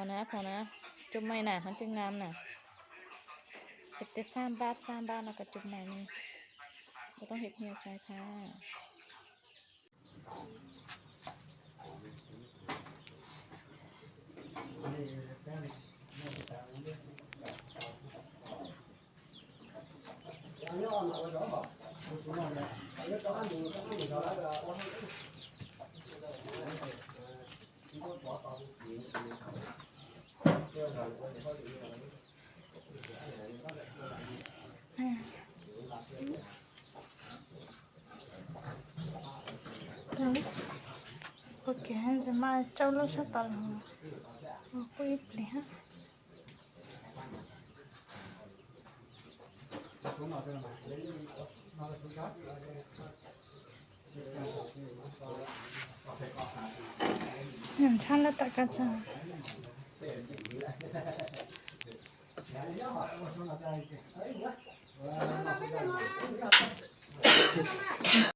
Phau na, phau na, cov mej na, hov cov ngam na. Peb tej xab npab, xab npab no koj cov mej ne. Koj toob hej phij xais tha. Ua ke ntsis mas rau lub sab tod los ua kuj ib pliag. Ntshab lab tom koj tso.